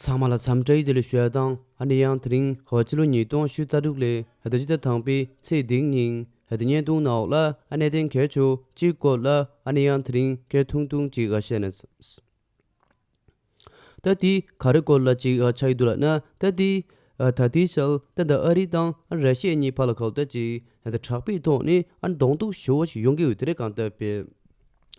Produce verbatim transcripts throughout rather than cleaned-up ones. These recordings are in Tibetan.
ཚང་མ་ལ་འཚམས་འདྲི་བདེ་ལེགས་ཞུ་ཡ་དང་། ཨ་ནི་ཡང་དེ་རིང་ཧོ་ཕྱི་ལོ་ཉིས་སྟོང་ཉི་ཤུ་རྩ་དྲུག་ལོའི་ཧ་ད་སྤྱི་ཟླ་དང་པའི་ཚེས་བདུན་ཉིན་ཧ་ད་བརྙན་ཐུང་ནང་འོག་ལ་ཨ་གནད་དོན་གལ་ཆེ་གཅིག་སྐོར་ལ་ཨ་ནི་ཡང་དེ་རིང་སྐད་ཐུང་ཐུང་ཅིག་ཨ་བཤད་ན། ད་དེ་ག་རེ་སྐོར་ལ་ཅིག་ཨ་ཆགས་ཀྱི་འདུག་ལབ་ན། ད་དེ་ཨ་ད་ལྟའི་ཆར་ད་ད་ཨ་རི་དང་ར་ཤི་ཡའི་གཉིས་བར་ལ་ག་ལ་ད་ཅིག་ཨ་ད་དྲག་པོའི་ཐོག་ནས་ཨ་གདོང་ཐུག་ཞེ་པོ་ཞིག་ཡོང་གི་ཡོད་དེ་རེད། གང་ལྟར་པས་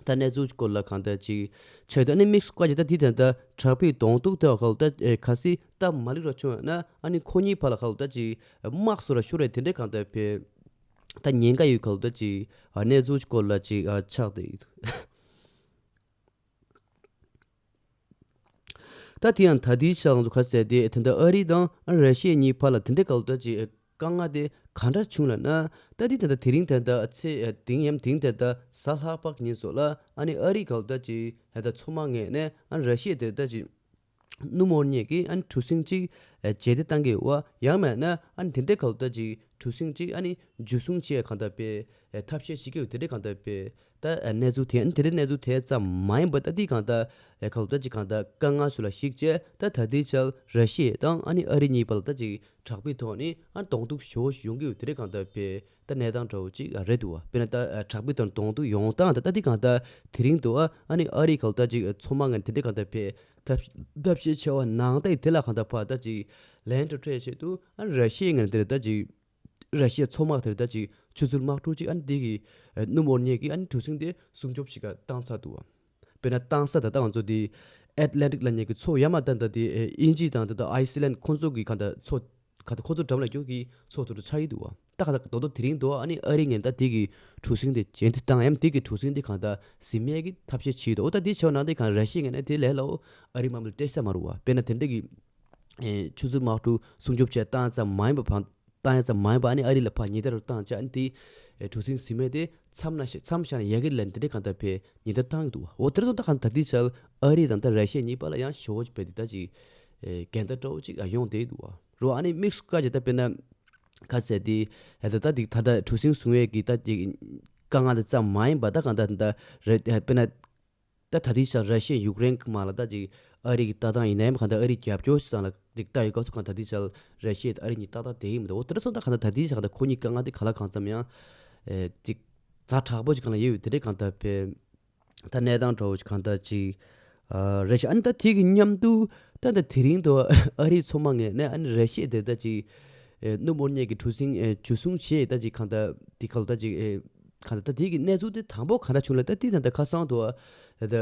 ད་གནས་ཚུལ་སྐོར་ལ་གང་ལྟར་ཅིག་ཆགས་ད་ནི་དམིགས་སུ་བཀར་ཅིག་ད་དེ་ད་ད་དྲག་པོའི་གདོང་ཐུག་དེ་ག་ལ་ད་ཨེ་གལ་སྲིད་སྟབས་མ་ལེགས་ར་བྱུང་ཡོད་ན་ཨ་ནི་ཁོ་གཉིས་བར་ལ་ག་ལ་ད་ཅིག་དམག་སོགས་ར་ཤོར་རེད། དེ་འདྲའི་གང་ལྟར་པས་ད་ཉེན་ཁ་ཡོད་ག་ལ་ད་ཅིག་ཨ་གནས་ཚུལ་སྐོར་ལ་ཅིག་ཨ་ཆགས་བསྡད་ཡོད། ད་དེ་ཡང་ད་ལྟའི་ཆར་ང་ཚོ་ག་ཟེར་ཏེ་དེ་འདྲ་ཨ་རི་དང་ར་ཤི་ཡ་གཉིས་བར་ལ་དེ་འདྲའི་ག་ལ་ད་ཅིག་དཀའ་ངལ་དེ་གང་འདྲ་བྱུང་ལབ་ན། ད་དེ་དེ་འདྲ་དེ་རིང་དེ་འདྲ་ཚེས་དེང་ཡམ་དེང་དེ་འདྲ་གཟའ་ལྷག་པ་ཉིན་སོགས་ལ་ཨ་ནི་ཨ་རི་ག་ལ་ད་ཅིག་ད་མཚོ་དམག་ངོས་ནས་ཨ་ར་ཤི་ཡ་དེ་ད་ཅིག་སྣུམ་འཁོར་གཉིས་ཀྱི་ཨ་ནི་གྲུ་གཟིངས་གཅིག་རྗེས་འདེད་བཏང་གི་ཡོད་པ། ཡང་མིན་ན་ཨ་ནི་དེ་འདྲའི་ག་ལ་ད་ཅིག་གྲུ་གཟིངས་གཅིག་ཨ་ནི་འཇུ་བཟུང་བྱེད་གང་ལྟར་པས་ཐབས་ཤེས་བྱེད་ཀྱི་ཡོད་དེ་འདྲའི་གང་ལྟར་པས། ད་གནས་ཚུལ་དེ་ཨ་ནི་དེ་འདྲའི་གནས་ཚུལ་དེ་ཙམ་མ་ཡིན་པ་ད་དེ་གང་ལྟར་ག་ལ་ད་ཅིག་གང་ལྟར་དཀའ་ངལ་ཚོ་ལ་གཞིགས་བྱས་ད་ད་ལྟའི་ཆར་ར་ཤི་ཡ་དང་ཨ་ནི་ཨ་རི་གཉིས་བར་ལ་ད་ཅིག་དྲག་པོའི་ཐོག་ནས་ཨ་གདོང་ཐུག་ཞེ་པོ་ཞིག་ཡོང་གི་ཡོད་དེ་འདྲའི་གང་ལྟར་པས། ད་གནས་སྟངས་འདྲ་བོ་ཅིག་རེད་འདུག་བ། དཔེར་ན་ད་དྲག་པོའི་ཐོག་ནས་གདོང་ཐུག་ཡོང་སྟངས་ད་ད་དེ་གང་ལྟར་དེ་རིང་འདུག་བ། ཨ་ནི་ཨ་རི་ག་ལ་ད་ཅིག་མཚོ་དམག་ངོས་ནས་དེ་འདྲའི་གང་ལྟར་པས་ཐབས་ཐབས་ཤེས་བྱས་པ་ནང་ད་ཡི་དེ་ལ་གང་ལྟར་ཕར་ད་ཅིག་ལན་འགྲོ་འཕྲད་ཆེད་དུ་ཨ་ནི་ར་ཤི་ཡའི་ངོས་ནས་དེ་ད་ཅིག་ར་ཤི་ཡའི་མཚོ་དམག་དེར་ད་ཅིག་ཆུ་ཚོད་དམག་འཁྲུག་ཅིག་ཨ་ནི་དེ་གི་སྣུམ་འཁོར་གཉིས་ཀྱི་ཨ་ནི་གྲུ་གཟིངས་དེ་སྲུང་སྐྱོབ་བྱེད་ག་བཏང་ཚར་འདུག་བ། དཔེར་ན་བཏང་ས་ད་ལྟ་ང་ཚོ་དེ་ཨེཊ་ལན་ཊིག་ལབ་མཁན་གྱི་མཚོ་ཡར་མར་ད་ད་དེ་ཨིན་ཇི་དང་ད་ད་ཨའི་སི་ལན་ཁོང་ཚོ་གི་གང་ལྟར་མཚོ་ག་ད་ཁོ་ཚོ་འགྲམ་ལ་རྒྱུག་གི་མཚོ་དེ་ཚོ་ཆགས་ཀྱི་འདུག་བ། ད་ག་ད་རྡོག་རྡོག་དེ་རིང་འདུག་བ། ཨ་ནི་ཨ་རི་ངོས་ནས་ད་དེ་གི་གྲུ་གཟིངས་དེ་རྗེས་འདེད་བཏང་ཡང་དེ་གི་གྲུ་གཟིངས་དེ་གང་ལྟར་ཟིན་མེད་ཀྱི་ཐབས་ཤེས་བྱེད་འདུག་འོ་ད་དེ་བྱས་པ་ན་དེ་གང་ར་ཤི་ཡའི་ངོས་ནས་དེ་ལས་སླ་བོ་ཨ་རི་དམག་མི་ལ་སྤྲད་ས་མ་རེད་བ། དཔེར་ན་དེ་འདྲ་གི་ཨེ་ཆུ་ཚོད་དམག་འཁྲུག་སྲུང་སྐྱོབ་བྱས་བཏང་ཙམ་མ་ཡིན་པ་བང་བཏང་ཡ་ཙམ་མ་ཡིན་པ་ཨ་ནི་ཨ་རི་ལ་ཕར་ཉེན་བརྡ་རུ་བཏང་བྱས་ཨ་ནི་དེ་ཨེ་གྲུ་གཟིངས་ཟིན་མེད་དེ་མཚམས་ན་ཤ་མཚམས་བཞག་ན་ཡག་གི་ལབ་དེ་འདྲ་གང་ལྟར་ཕར་ཉེན་བརྡ་བཏང་གི་འདུག་བ། འོ་དེར་སོང་ད་གང་ད་དེ་ཆར་ཨ་རི་དང་ད་ར་ཤི་ཡ་གཉིས་བར་ལ་ཡང་ཞེ་པོ་ཅིག་བས་དེ་ད་ཅིག་ཨེ་འགལ་ཟླ་འདྲ་བོ་ཅིག་ཨ་ཡོང་བསྡད་འདུག་བ། རོ་ཨ་ནི་དམིགས་སུ་བཀར་བྱས་ད་དཔེར་ན་ག་ཟེར་དེ་ཨེ་ད་ད་དེ་ད་ད་གྲུ་གཟིངས་བཟུང་བའི་གི་ད་ཅིག་དཀའ་ངལ་དེ་ཙམ་མ་ཡིན་པ་ད་གང་ད་ད་རེད། དཔེར་ན་ད་ད་ལྟའི་ཆར་ར་ཤི་ཡ་ཡུཀ་རེན་གྱི་དམག་ལ་ད་ཅིག་ཨ་རི་གི་ལྟ་སྟངས་ཡིན་ན་ཡང་གང་ལྟར་ཨ་རི་རྒྱབ་སྐྱོར་ཞིག་ཙམ་ལ་ཅིག་ལྟ་ཡོད་སྐབས་སུ་གང་ད་ལྟའི་ཆར་ར་ཤི་ཡ་དང་ཨ་རི་གཉིས་ཏག་ཏག་བསྡད་ཡིན་མི་འདུག་འོ་དེ་འདྲ་སོང་ད་གང་ལྟར་ད་ལྟའི་ཆར་གང་ལྟར་ཁོ་གཉིས་དཀའ་ངལ་དེ་ག་ལ་གང་འཚམ་ཡང་ཨེ་ཅིག་ཛ་དྲག་པོ་ཅིག་གང་ལ་ཡོད་ཡོད་དེ་འདྲའི་གང་ལྟར་ཕེབས་ད་གནས་སྟངས་འདྲ་བོ་ཅིག་གང་ལྟར་ཅིག་ཨ་རེད་ཤག་ཨ་ནི་ད་དེ་གི་མཉམ་དུ་ད་ད་དེ་རིང་དུ་ཨ་རིའི་མཚོ་དམག་ངོས་ནས་ཨ་ནི་ར་ཤི་ཡ་དེ་ད་ཅིག་ཨེ་སྣུམ་འཁོར་གཉིས་ཀྱི་གྲུ་གཟིངས་ཨེ་འཇུ་བཟུང་བྱས་ད་ཅིག་གང་ལྟར་དེ་ག་ལ་ད་ཅིག་ཨེ། གང་ལྟར་ད་དེ་གི་གནས་ཚུལ་དེ་དང་པོ་ག་འདྲ་བྱུང་ལབ་ད་དེ་ད་ལྟ་ཁ་སང་དུ་ད་ལྟ་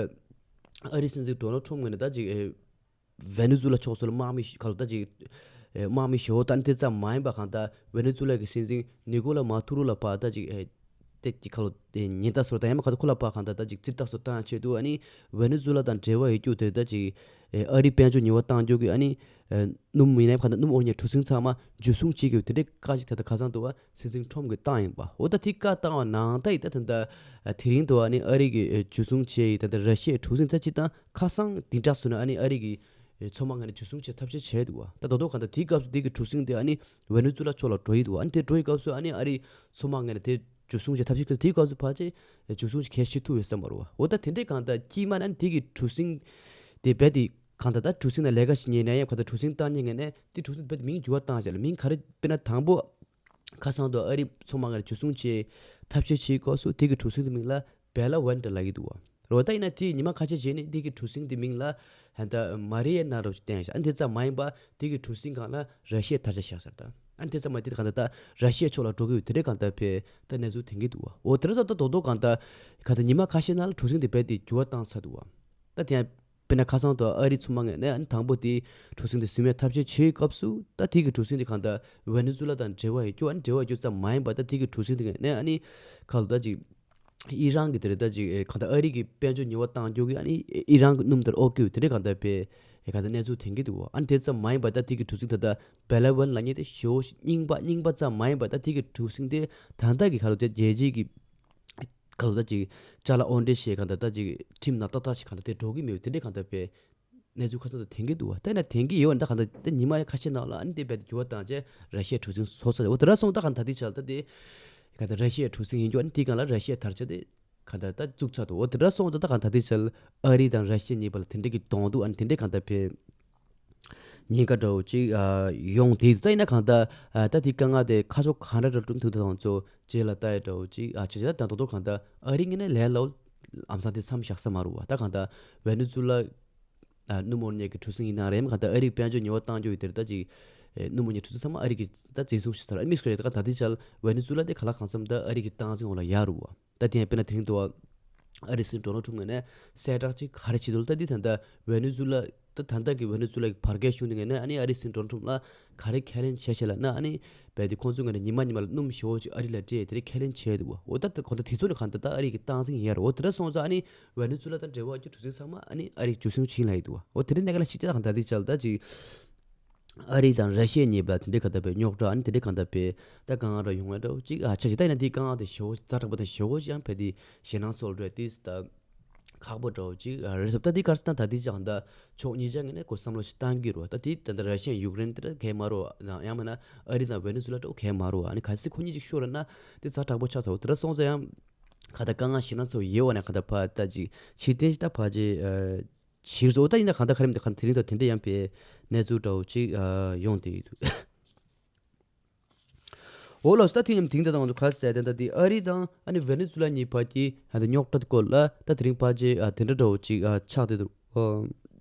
ཨ་རིའི་སྲིད་འཛིན་ཌོ་ནལ་ཊམ་ངོས་ནས་ད་ཅིག་ཨེ་ཝེ་ནེ་ཛུ་ལ་ཕྱོགས་སུ་ལ་དམག་མི་ཞིག་ག་ལ་ད་ཅིག་ཨེ་དམག་མི་ཞིག་འོ་ད་ནི་དེ་ཙམ་མ་ཡིན་པ་གང་ལྟར་ཝེ་ནེ་ཛུ་ལ་གི་སྲིད་འཛིན་ནི་ཀོ་ལ་མ་ཐུ་རོ་ལ་ཕར་ད་ཅིག་ཨེ་དེ་ཅིག་ག་ལ་ཨེ་ཉེན་བརྡ་སོགས་ད་ཡང་མ་ག་ད་ཁོ་ལ་ཕར་གང་ལྟར་ད་ཅིག་རྩིས་རྟགས་སོགས་བཏང་ཆེད་དུ་ཨ་ནི་ཝེ་ནེ་ཛུ་ལ་དང་འབྲེལ་བ་ཡོད་རྒྱུ་དེ་ད་ཅིག་ཨེ་ཨ་རིའི་དཔལ་འབྱོར་ཉེས་པ་བཏང་རྒྱུ་གི་ཨ་ནི་ཨེ་སྣུམ་མི་ནས་ག་ད་སྣུམ་འཁོར་གཉིས་གྲུ་གཟིངས་ཚང་མ་འཇུ་བཟུང་བྱེད་དགོས་དེ་འདྲའི་བཀའ་ཅིག་ད་ལྟ་ཁ་སང་དུ་བ་སྲིད་འཛིན་ཁྲོམ་གྱིས་བཏང་ཡིན་པ། འོ་ད་དེ་བཀའ་བཏང་བ་ནང་ད་ཡིན་ད་ད་ད་དེ་རིང་དུ་བ་ནི་ཨ་རི་གི་ཨེ་འཇུ་བཟུང་བྱས་ཡིན་ད་ད་ར་ཤི་ཡའི་གྲུ་གཟིངས་ད་ཅིག་དང་ཁ་སང་འདི་འདྲ་སོང་ན་ཨ་ནི་ཨ་རི་གི་ཨེ་མཚོ་དམག་ངོས་ནས་འཇུ་བཟུང་བྱེད་ཐབས་ཤེས་བྱས་འདུག་བ། ད་ད་དོ་ག་ད་དེའི་སྐབས་སུ་དེ་གི་གྲུ་གཟིངས་དེ་ཨ་ནི་ཝེ་ནེ་ཛུ་ལ་ཕྱོགས་ལ་འགྲོ་ཡི་འདུག་བ། ཨ་ནི་དེ་འགྲོ་ཡི་སྐབས་སུ་ཨ་ནི་ཨ་རི་མཚོ་དམག་ངོས་ནས་དེ་འཇུ་བཟུང་བྱེད་ཐབས་ཤེས་དེའི་སྐབས་སུ་ཕལ་ཆེར་འཇུ་བཟུང་བྱེད་མཁན་ཤི་ཐུབ་ཡོད་ས་མ་རེད་བ། འོ་ད་དེ་འདྲའི་གང་ལྟར་དཀྱིལ་མ་ནས་དེ་གི་གྲུ་གཟིངས་དེ་རྦད་དེ་གང་ལྟར་ད་གྲུ་གཟིངས་ནང་ལས་ཀ་བྱེད་མཁན་ཡིན་ན་ཡང་གང་ལྟར་གྲུ་གཟིངས་བཏང་མཁན་ངོས་ནས་དེ་གྲུ་གཟིངས་རྦད་དེ་མིང་འགྱུར་བ་བཏང་བྱས་ལ་མིང་ག་རེ་དཔེར་ན་དང་པོ་ཁ་སང་དུ་ཨ་རི་མཚོ་དམག་ངོས་ནས་འཇུ་བཟུང་བྱེད་ཐབས་ཤེས་བྱེད་སྐབས་སུ་དེ་གི་གྲུ་གཟིངས་དེ་མིང་ལ་བེ་ལ་ཝན་ཏྲ་ལབ་ཀྱི་འདུག་བ། རེད་བ། ད་ཡིན་ན་དེ་ཉི་མ་ཁ་ཤས་རྗེས་ནས་དེ་གི་གྲུ་གཟིངས་དེ་མིང་ལ་ཧན་ད་མ་རི་ཡ་ན་རོ་ཅིག་བསྟན་ཤག་ཨ་ནི་དེ་ཙམ་མ་ཡིན་པ་དེ་གི་གྲུ་གཟིངས་སྒང་ལ་ར་ཤི་ཡའི་དར་ཆ་བཞག་ཟེར་ད། ཨ་ནི་དེ་ཙམ་མ་དེ་གང་ལྟར་ད་ར་ཤི་ཡའི་ཕྱོགས་ལ་འགྲོ་གི་ཡོད་དེ་འདྲའི་གང་ལྟར་ཕེ་ད་གནས་ཚུལ་ཐོན་གྱི་འདུག་བ། འོ་དེ་ར་ཙམ་ད་རྡོག་རྡོག་གང་ལྟར་གང་ལྟར་ཉི་མ་ཁ་ཤས་ནང་ལ་གྲུ་གཟིངས་དེ་རྦད་དེ་འགྱུར་བ་བཏང་ཚར་འདུག་བ། ད་དེ་ཡང་དཔེར་ན་ཁ་སང་དུ་ཨ་རི་མཚོ་དམག་ངོས་ནས་ཨ་ནི་དང་པོ་དེ་གྲུ་གཟིངས་དེ་ཟིན་མེད་ཐབས་ཤེས་བྱེད་སྐབས་སུ་ད་དེ་གི་གྲུ་གཟིངས་དེ་གང་ལྟར་ཝེ་ནེ་ཛུ་ལ་དང་འབྲེལ་བ་ཡོད་རྒྱུ་ཨ་ནི་འབྲེལ་བ་ཡོད་རྒྱུ་ཙམ་མ་ཡིན་པ་ད་དེ་གི་གྲུ་གཟིངས་དེ་ངོས་ནས་ཨ་ནི་ག་ལ་ད་ཅིག་ཨི་རན་གྱི་དེ་རེད་ད་ཅིག་ཨེ་གང་ལྟར་ཨ་རི་གི་དཔལ་འབྱོར་ཉེས་པ་བཏང་རྒྱུ་གི་ཨ་ནི་ཨི་རན་གྱི་སྣུམ་དེར་ཨོ་ཀྱི་དེ་འདྲའི་གང་ལྟར་པས་ཨེ་གང་ལྟར་གནས་ཚུལ་ཐོན་གྱི་འདུག་བ། ཨ་ནི་དེ་ཙམ་མ་ཡིན་པ་ད་དེ་གི་གྲུ་གཟིངས་ད་ལྟ་བེ་ལ་ཝན་ལབ་མཁན་དེ་ཞེ་པོ་རྙིང་པ་རྙིང་པ་ཙམ་མ་ཡིན་པ་ད་དེ་གི་གྲུ་གཟིངས་དེ་ད་ལྟ་གི་ག་ལ་དེ་རྒྱལ་སྤྱིའི་གི་ག་ལ་ད་ཅིག་ཅ་ལག་དབོར་འདྲེན་བྱེད་གང་ལྟར་ད་ཅིག་ཁྲིམས་ནང་ཏག་ཏག་ཞིག་གང་ལྟར་དེ་འགྲོ་གི་མེད་དེ་འདྲའི་གང་ལྟར་པས། གནས་ཚུལ་ཁ་ཚ་དང་ཐོན་གྱི་འདུག་བ། དེ་ན་ཐོན་གྱི་ཡོད་ན་ད་གང་ལྟར་དེ་ཉི་མ་ཁ་ཤས་ནང་ལ་ཨ་ནི་དེ་རྦད་དེ་འགྱུར་བ་བཏང་བྱས་ར་ཤི་ཡའི་གྲུ་གཟིངས་བཟོ་ཚར་འོ་དེ་ར་སོང་ད་གང་ད་དེ་ཆ་ལ་ད་དེ་གང་ལྟར་ར་ཤི་ཡའི་གྲུ་གཟིངས་ཡིན་རྒྱུ་ཨ་ནི་དེའི་སྒང་ལ་ར་ཤི་ཡའི་དར་ཆ་དེ་གང་ལྟར་ད་བཙུགས་ཚར་འདུག་འོ་དེ་ར་སོང་ད་ད་གང་ད་དེ་ཆ་ལ་ཨ་རི་དང་ར་ཤི་ཡ་གཉིས་བར་ལ་དེ་འདྲ་གི་གདོང་ཐུག་ཨ་ནི་དེ་འདྲ་གང་ལྟར་ཕེ་ ཉེན་ཁ་འདྲ་བོ་ཅིག་ཨ་ཡོང་དེ་ད་ཡིན་ན་གང་ལྟར་ཨ་ད་དེ་དཀའ་ངལ་དེ་ཁ་ཕྱོགས་གང་འདྲ་འདྲ་བསྐྲུན་ཐུབ་ཐུབ་དང་ཚོ་རྗེས་ལ་ལྟ་ཡ་འདྲ་བོ་ཅིག་ཨ་བྱེད་བྱེད་ད་དང་ཏོག་ཏོག་གང་ལྟར་ཨ་རི་ངོས་ནས་ལས་སླ་པོ་ལམ་སང་དེ་མཚམས་བཞག་ས་མ་རུ་བ། ད་གང་ལྟར་ཝེ་ནེ་ཛུ་ལ་ཨ་སྣུམ་འཁོར་གཉེར་གྱི་གྲུ་གཟིངས་ཡིན་ན་རེད། གང་ལྟར་ཨ་རིས་དཔལ་འབྱོར་ཉེས་པ་བཏང་རྒྱུ་ཡོད་དེ་རེད། ད་ཅིག་ཨེ་སྣུམ་འཁོར་གཉེར་གྲུ་གཟིངས་ཚང་མ་ཨ་རི་གིས་ད་འཛིན་བཟུང་བྱས་ཚར། ཨ་མི་སྐད་ད་གང་ད་དེ་ཆ་ལ་ཝེ་ནེ་ཛུ་ལ་དེ་ག་ལ་གང་འཚམ་ད་ཨ་རི་གི་སྟངས་འཛིན་འོག་ལ་ཡར་རུ་བ། ད་དེ་ཡང་དཔེར་ན་དེ་རིང་དུ་ཨ་རིའི་སྲིད་འཛིན་ཌོ་ནལ་ཊམ་ངོས་ནས་གསལ་བསྒྲགས་ཅིག་ག་རེ་བྱེད་འདུག་ད་འདི་ད་ལྟ་ཝེ་ནེ་ཛུ་ལ་ད་ད་ལྟ་གི་ཝེ་ནེ་ཛུ་ལ་གི་བར་བརྒལ་བྱུང་དུས་ངོས་ནས་ཨ་ནི་ཨ་རིའི་སྲིད་འཛིན་ཌོ་ནལ་ཊམ་ལ་ག་རེ་ཁས་ལེན་བྱས་བྱས་ལབ་ན། ཨ་ནི་རྦད་དེ་ཁོང་ཚོའི་ངོས་ནས་ཉི་མ་ཉི་མ་ལ་སྣུམ་ཞེ་པོ་ཅིག་ཨ་རི་ལ་སྤྲད་དེ་རིང་ཁས་ལེན་བྱས་འདུག་འོ་ད་ད་གོ་ད་དེ་ཚོ་ནི་གང་ད་ད་ཨ་རི་གི་སྟངས་འཛིན་ཡར་འོ་དེ་འདྲ་སོང་ཙང་ཨ་ནི་ཝེ་ནེ་ཛུ་ལ་དང་འབྲེལ་བ་ཡོད་རྒྱུ་གྲུ་གཟིངས་ཚང་མ་ཨ་ནི་ཨ་རིས་འཛིན་བཟུང་བྱིན་ལ་ཡི་འདུག་འོ་དེ་འདྲ་གནད་འགག་ལ་ཞིག་ད་གང་ད་དེ་ཆ་ལ་ད་ཅིག་ཨ་རི་དང་ར་ཤི་ཡ་གཉིས་བར་དེ་འདྲའི་གང་ལྟར་པའི་རྙོག་དྲ་ཨ་ནི་དེ་འདྲའི་གང་ལྟར་པའི་ད་དཀའ་ངལ་ར་ཡོང་བའི་འདྲ་བོ་ཅིག་ཨ་ཆ་ཞིག་ད་ཡིན་ན་དེའི་དཀའ་ངལ་དེ་ཞེ་པོ་ཛ་དྲག་པོ་དང་ཞེ་པོ་ཅིག་ཡང་བས་དེ་ཞེད་སྣང་ཚོར་འགྲོ་དེ་ད་ཁག་པོ་འདྲ་བོ་ཅིག་ཨ་རེད་སོ། ད་དེ་གར་སོང་ད་ད་དེ་ཅག་ད་ཕྱོགས་གཉིས་ཆ་ངོས་ནས་ཁོ་བསམ་བློ་ཞིག་བཏང་གི་རོ། ད་དེ་ད་ད་ར་ཤི་ཡ་ཡུཀ་རེན་དེ་འདྲ་གས་མ་རོ། ཡང་མིན་ན་ཨ་རི་དང་ཝེ་ནེ་ཛུ་ལ་འདྲ་བོ་གས་མ་རོ། ཨ་ནི་གལ་སྲིད་ཁོ་གཉིས་ཅིག་ཤོར་ན་དེ་ཛ་དྲག་པོ་ཆགས་ཚར་བ་དེ་འདྲ་སོང་ཙང་ཡང་ག་ད་དཀའ་ངལ་ཞེད་སྣང་ཚོར་ཡོད་བ་ནས་ག་ད་ཕ་ད་ཅིག་ཕྱིར་འཐེན་ཞིག་ད་ཕ་ཅིག་ཨ། ཕྱིར་བཟོ་ད་ཡིན་ན་གང་ལྟར་ག་རེ་མི་འདུག་གང་དེ་རིང་ད་དེ་འདྲ་ཡང་པའི་གནས་ཚུལ་འདྲ་བོ་ཅིག་ཨ་ཡོང་དེ་འདུག་འོ་ལགས་སོ། ད་དེ་མཉམ་དེང་ད་ང་ཚོ་ག་ཟེར་དེ་ད་དེ་ཨ་རི་དང་ཨ་ནི་ཝེ་ནེ་ཛུ་ལ་གཉིས་བར་གྱི་ཨ་དེ་རྙོག་དྲ་སྐོར་ལ་ད་དེ་རིང་ཕལ་ཆེར་ཨ་དེ་འདྲ་འདྲ་བོ་ཅིག་ཨ་ཆགས་བསྡད་འདུག་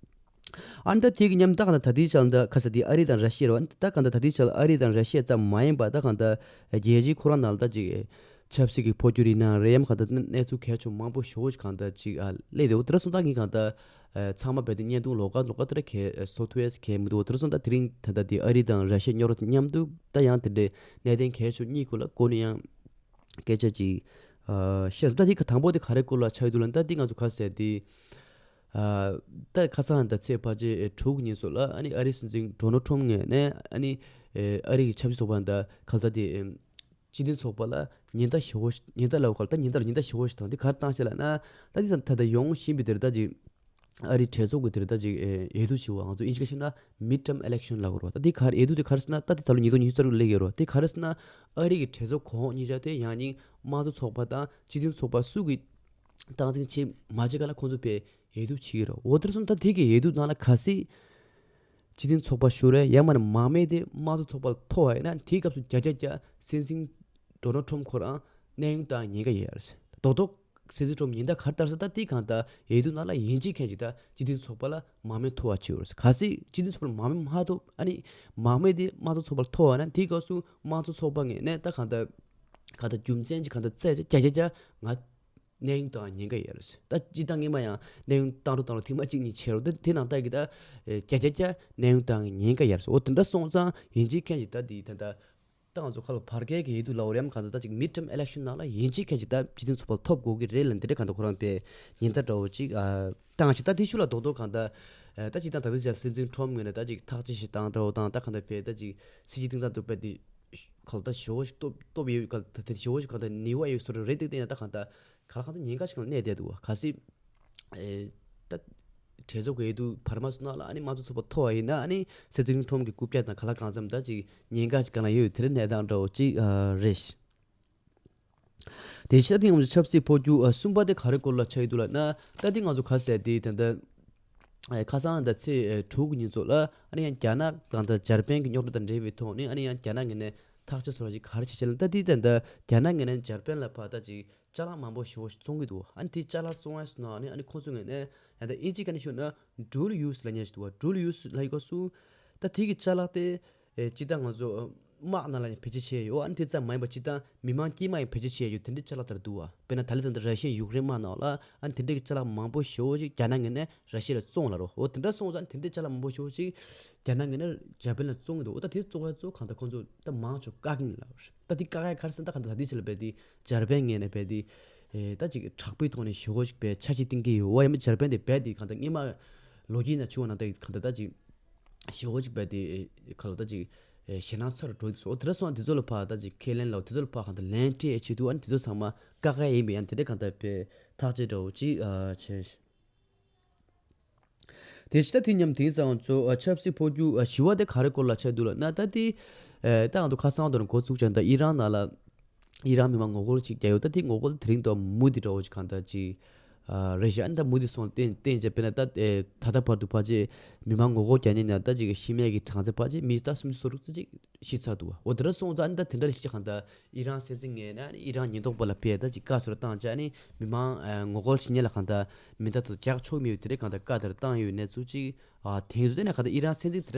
ཨ་ནི་ད་དེ་གི་མཉམ་ད་གང་ད་ད་དེའི་ཆ་ལ་ད་ག་ཟེར་དེ་ཨ་རི་དང་ར་ཤི་ཡ་རེད་བ། ད་གང་ད་ད་དེའི་ཆ་ལ་ཨ་རི་དང་ར་ཤི་ཡ་ཙམ་མ་ཡིན་པ་ད་གང་ད་རྒྱལ་སྤྱི་ཁོ་རང་ནང་ལ་ད་ཅིག་ཆབ་སྲིད་ཀྱི་འཕོ་འགྱུར་ཡིན་ན་རེད། ཡང་གང་ལྟར་གནས་ཚུལ་གལ་ཆེ་མང་པོ་ཞེ་པོ་ཞིག་གང་ལྟར་ཅིག་ཨ་སླེབས་འདུག་དེ་འདྲ་སོང་ཙང་ངས་གང་ལྟར་ཨ་ཚང་མ་རྦད་དེ་བརྙན་ཐུང་ལོགས་ཀ་ལོགས་ཀ་དེ་འདྲ་གས་བཟོ་ཐུབ་ཡས་གས་མི་འདུག་དེ་འདྲ་སོང་ཙང་དེ་རིང་ད་ལྟ་དེ་ཨ་རི་དང་ར་ཤི་ཡ་རྙོག་དྲ་མཉམ་དུ་ད་ཡང་དེ་འདྲའི་གནད་དོན་གལ་ཆེ་གཉིས་སྐོར་ལ་སྐོར་ནས་ཡང་སྐད་ཆ་ཅིག་ཨ་བཤད་སོང་། ད་དེ་ག་དང་པོ་དེ་ག་རེ་སྐོར་ལ་ཆགས་ཡོད་འདུག་ལབ་ན། ད་དེ་ང་ཚོ་ག་ཟེར་དེ་ཨ་ད་ཁ་སང་ད་ཚེས་ཕལ་ཆེར་དྲུག་ཉིན་སོགས་ལ་ཨ་ནི་ཨ་རིའི་སྲིད་འཛིན་ཌོ་ནལ་ཊམ་ངོས་ནས་ཨ་ནི་ཨ་རི་གི་ཆབ་སྲིད་ཚོགས་པ་ད་ག་ལ་ད་དེ་སྤྱི་མཐུན་ཚོགས་པ་ལ་ཉེན་བརྡ་ཞེ་པོ་ཞིག་ཉེན་བརྡ་ལབ་དགོས་ད་ཉེན་བརྡ་ལ་ཉེན་བརྡ་ཞེ་པོ་ཞིག་བཏང་། འདི་ག་རེ་བཏང་ཞེས་ལབ་ན། ད་འདི་ད་ད་ལྟ་ཡོང་བཞིན་པའི་དེར་ད་ཅིག་ཨ་རིའི་གྲོས་ཚོགས་ཀྱི་དེར་ད་ཅིག་ཨེ་འོས་བསྡུ་བྱེད་པ་ང་ཚོ་དབྱིན་ཇི་སྐད་བཤད་ན་མིཌ་ཊརམ་ཨི་ལེག་ཤན་ལབ་དགོས་རེད་བ། ད་འདི་ག་རེ་འོས་བསྡུ་དེ་ག་རེ་ཟེར་ན། ད་འདི་ད་ལོ་ཉིས་སྟོང་ཉི་ཤུ་རྩ་དྲུག་སླེབས་ཡོད་རེད་བ། དེ་ག་རེ་ཟེར་ན་ཨ་རི་གི་གྲོས་ཚོགས་གོང་འོག་གཉིས་ཆ་དེ་ཡང་སྙིང་དམངས་གཙོ་ཚོགས་པ་དང་སྤྱི་མཐུན་ཚོགས་པ་སུ་གིས་སྟངས་འཛིན་བྱེད་མ་བྱེད་ག་ལ་ཁོང་ཚོ་དཔེ་འོས་བསྡུ་བྱེད་ཀྱི་རེད། འོ་དེར་སོང་ད་དེ་གི་འོས་བསྡུ་ནང་ལ་གལ་སྲིད་སྤྱི་མཐུན་ཚོགས་པ་ཤོར་རེད། ཡང་མིན་ན་མང་མོས་དེ་དམངས་གཙོ་ཚོགས་པ་ལ་ཐོབ་པ་ཡིན་ན་དེའི་སྐབས་སུ་བརྒྱ་ཆ་བརྒྱ་སྲིད་འཛིན་ཌོ་ནལ་ཊམ་ཁོ་རང་གནས་དབྱུང་བཏང་ཉེན་ཁ་ཡོད་རེད། རྡོག་རྡོག་སྲིད་འཛིན་ཊམ་ཉེན་བརྡ་ག་རེ་བཏང་ཟེར་ད་དེ་གང་ལྟར་འོས་བསྡུ་ནང་ལ་ཡིན་གཅིག་མཁན་གཅིག་ད་སྤྱི་མཐུན་ཚོགས་པ་ལ་མང་མོས་ཐོབ་པ་བྱེད་དགོས་རེད། གལ་སྲིད་སྤྱི་མཐུན་ཚོགས་པ་ལ་མང་མོས་མ་ཐོབ་ཨ་ནི་མང་མོས་དེ་དམངས་གཙོ་ཚོགས་པ་ལ་ཐོབ་པ་ན་དེའི་སྐབས་སུ་དམངས་གཙོ་ཚོགས་པ་ངོས་ནས་ད་གང་ལྟར་གང་ལྟར་རྒྱུ་མཚན་གཅིག་གང་ལྟར་བཙལ་བྱས་བརྒྱ་ཆ་བརྒྱ་ང་གནས་དབྱུང་བཏང་ཉེན་ཁ་ཡོད་རེད། ད་སྤྱིར་བཏང་སྔོན་མ་ཡང་གནས་དབྱུང་བཏང་རོགས་བཏང་རོགས་ཐེངས་མ་གཅིག་གཉིས་བྱས་རོགས་དེ་དེ་ནང་ལྟར་གྱི་ད་ཨེ་བརྒྱ་ཆ་བརྒྱ་གནས་དབྱུང་བཏང་ཉེན་ཁ་ཡོད་རེད། འོ་དེ་འདྲ་སོང་ཙང་ཡིན་གཅིག་མཁན་གཅིག་ད་དེ་ད་ད་ད་ང་ཚོ་ཁ་ལོ་བར་བརྒལ་གྱི་འོས་བསྡུ་ལབ་དགོས་རེད་ཡང་གང་ལྟར་ད་ཅིག་མིཌ་ཊརམ་ཨི་ལེག་ཤན་ནང་ལ་ཡིན་གཅིག་མཁན་གཅིག་ད་སྤྱི་མཐུན་ཚོགས་པ་ཐོབ་དགོས་ཀྱི་རེད་ལབ་འདི་འདྲ་གང་ལྟར་ཁོ་རང་དཔེ་ཉེན་བརྡ་འདྲ་བོ་ཅིག་ཨ་བཏང་ཞིག་ད་དེ་ཤུགས་ལ་རྡོག་རྡོག་གང་ལྟར་ཨ་ད་ཅིག་ད་ད་ལྟ་ཅིག་སྲིད་འཛིན་ཊམ་ངོས་ནས་ད་ཅིག་ཐག་གཅོད་ཞིག་བཏང་འདྲ་བོ་དང་ད་གང་ལྟར་དཔེ་ད་ཅིག་སྲིད་སྤྱི་སྟེང་ད་འདུག་པ་དེ་ཁ་ལོ་ད་ཞེ་པོ་ཞིག་སྟོབས་སྟོབས་ཡོད་ག་ད་དེ་ཞེ་པོ་ཞིག་ག་ད་ནུས་པ་ཡོད་བཟོ་འདྲ་རེད་འདུག་བལྟས་ན་ད་གང་ལྟར་ག་ལ་གང་ལྟར་ཉེན་ཁ་ཞིག་ལ་གནས་བསྡད་འདུག་བ། གལ་སྲིད་ཨེ་ད་གྲོས་ཚོགས་ཀྱི་འོས་བསྡུ་བར་མ་སོང་ན་ལ་ཨ་ནི་དམངས་གཙོ་ཚོགས་པ་ཐོབ་པ་ཡིན་ན་ཨ་ནི་སྲིད་འཛིན་ཊམ་གྱི་རྐུབ་བཀྱག་དང་ག་ལ་གང་འཚམ་ད་ཅིག་ཉེན་ཁ་ཞིག་ག་ལ་ཡོད་དེ་རེད་གནས་སྟངས་འདྲ་བོ་ཅིག་ཨ་རེད། དེ་ཕྱིར་དེ་ཡང་ཆབ་སྲིད་འཕོ་འགྱུར་ཨ་གསུམ་པ་དེ་ག་རེ་སྐོར་ལ་ཆགས་ཡོད་འདུག་ལབ་ན་ད་དེ་ང་ཚོ་ག་ཟེར་དེ་ད་ལྟ་ཨེ་ཁ་སང་ད་ཚེས་ཨེ་དྲུག་གི་ཉིན་ཚོ་ལ་ཨ་ནི་ཡང་རྒྱ་ནག་དང་ད་འཇར་པན་གྱི་རྙོག་དྲ་དང་འབྲེལ་བའི་ཐོག་ནས་ཨ་ནི་ཡང་རྒྱ་ནག་ངོས་ནས་ཐག་གཅོད་བཟོ་བ་ཞིག་ག་རེ་བྱེད་ཆེད་ལ་ད་དེ་ད་ད་རྒྱ་ནག་ངོས་ནས་འཇར་པན་ལ་ཕར་ད་ཅིག་ཅ་ལག་མང་པོ་ཞེ་པོ་ཞིག་བཙོང་གི་འདུག་ཨ་ནི་དེ་ཅ་ལག་བཙོང་ཡ་སོང་ན་ཨ་ནི་ཨ་ནི་ཁོང་ཚོ་ངོས་ནས་ཡང་ད་ཨིན་ཇི་སྐད་ནས་ཞུས་ན་ཌུལ་ཡུ་སི་ལབ་མཁན་ཞིག་འདུག་བ། ཌུལ་ཡུ་སི་ལབ་ཡོད་སྐབས་སུ་ད་དེ་གི་ཅ་ལག་དེ་ཨེ་སྤྱིར་བཏང་ང་ཚོ་དམག་ནང་ལ་ཡང་བེད་སྤྱོད་བྱས་ཡོད། ཨ་ནི་དེ་ཙམ་མ་ཡིན་པ་སྤྱིར་བཏང་མི་མང་དཀྱུས་མ་ཡང་བེད་སྤྱོད་བྱས་ཡོད་དེ་འདྲའི་ཅ་ལག་ལྟར་འདུག་བ། དཔེར་ན་ད་ལི་དང་ད་ར་ཤི་ཡ་ཡུཀ་རེན་དམག་ནང་ལ་ཨ་ནི་དེ་འདྲའི་གི་ཅ་ལག་མང་པོ་ཞེ་པོ་ཞིག་རྒྱ་ནག་ངོས་ནས་ར་ཤི་ཡ་ལ་བཙོང་ལབ་རོ། འོ་དེ་འདྲ་སོང་ཙང་དེ་འདྲའི་ཅ་ལག་མང་པོ་ཞེ་པོ་ཞིག་རྒྱ་ནག་ངོས་ནས་འཇར་པན་ལ་བཙོང་གི་འདུག་འོ་ད་དེ་བཙོང་བ་ཚོ་གང་ལྟར་ཁོང་ཚོ་ད་མང་ཆེ་བ་བཀག་གི་མིན་ལབ་རེད། ད་དེ་བཀག་ཡ་ག་རེ་ཟེར་ན་ད་གང་ལྟར་ད་དེ་ཕྱི་ལ་རྦད་དེ་འཇར་པན་ངོས་ནས་རྦད་དེ་ཨེ་ད་ཅིག་དྲག་པོའི་ཐོག་ནས་ཞེ་པོ་ཞིག་རྦད་འཆར་གཞི་བཏིང་གི་ཡོད། འོ་ཡ་མི་འཇར་པན་དེ་རྦད་དེ་གང་ལྟར་སྔོན་མ་ལོ་རྒྱུས་ནང་བྱུང་བ་ནང་ལྟར་གང་ལྟར་ད་ཅིག་ཞེ་པོ་ཅིག་རྦད་དེ་ཁ་ལོ་ད་ཅིག་ཞེད་སྣང་ཚ་རུ་འགྲོ་གི་འདུག་འོ་དེ་འདྲ་སོང་དེ་ཚོ་ལ་ཕར་ད་ཅིག་ཁས་ལེན་ལ་དེ་ཚོ་ལ་ཕར་གང་ལྟར་ལན་སྤྲད་བྱེད་དུས་ཨ་ནི་དེ་ཚོ་ཚང་མ་བཀག་ཡ་ཡིན་པས་ཡང་དེ་འདྲ་གང་ལྟར་རྦད་ཐག་གཅོད་འདྲ་བོ་ཅིག་བྱས། དེ་ཕྱི་ད་དེ་མཉམ་དེང་སང་ཚོ་ཆབ་སྲིད་འཕོ་འགྱུར་བཞི་བ་དེ་ག་རེ་སྐོར་ལ་ཆགས་འདུག་ལབ་ན་ད་དེ་ད་ང་ཚོ་ཁ་སང་དུ་ནས་འགོ་བཙུགས་ཀྱང་ད་ཨི་རན་ནང་ལ་ཨི་རན་མི་མང་ངོ་རྒོལ་ཅིག་བརྒྱབ་ཡོད། ད་དེ་ངོ་རྒོལ་དེ་རིང་དུ་མུ་མཐུད་འདྲ་བོ་ཅིག་གང་ལྟར་ཅིག་ ཨ་རེད་ཤག་ཨ་ནི་ད་མུ་དེ་སོང་བསྟན་བསྟན་བྱས་དཔེར་ན་ད་ཨེ་ད་ལྟ་བར་དུ་ཕལ་ཆེར་མི་མང་ངོ་རྒོལ་རྒྱག་མཁན་ནས་ད་ཅིག་ཤི་རྨས་ཀྱི་གྲངས་ཚད་ཕལ་ཆེར་མི་ད་སུམ་ཅུ་སོ་དྲུག་ཙམ་ཅིག་ཤི་ཚར་འདུག་བ། འོ་དེ་འདྲ་སོང་ཙང་ཨ་ནི་ད་དེ་འདྲ་ལ་ཤི་ཅིག་གང་ལྟར་ཨི་རན་སྲིད་འཛིན་ངོས་ནས་ཨ་ནི་ཨི་རན་ཉེན་རྟོག་པ་ལ་ཕར་ད་ཅིག་བཀའ་ཟུར་བཏང་བྱས་ཨ་ནི་མི་མང་ཨ་ངོ་རྒོལ་བྱེད་མཁན་ལ་གང་ལྟར་མེ་མདའ་དང་རྒྱག་ཆོག་མི་ཡོད་དེ་འདྲ་གང་ལྟར་བཀའ་དེ་འདྲ་བཏང་ཡོད་གནས་ཚུལ་ཅིག་ཨ་དེང་དུས་དེ་ནས་གང་ལྟར་ཨི་རན་སྲིད་འཛིན་དེ་འདྲ་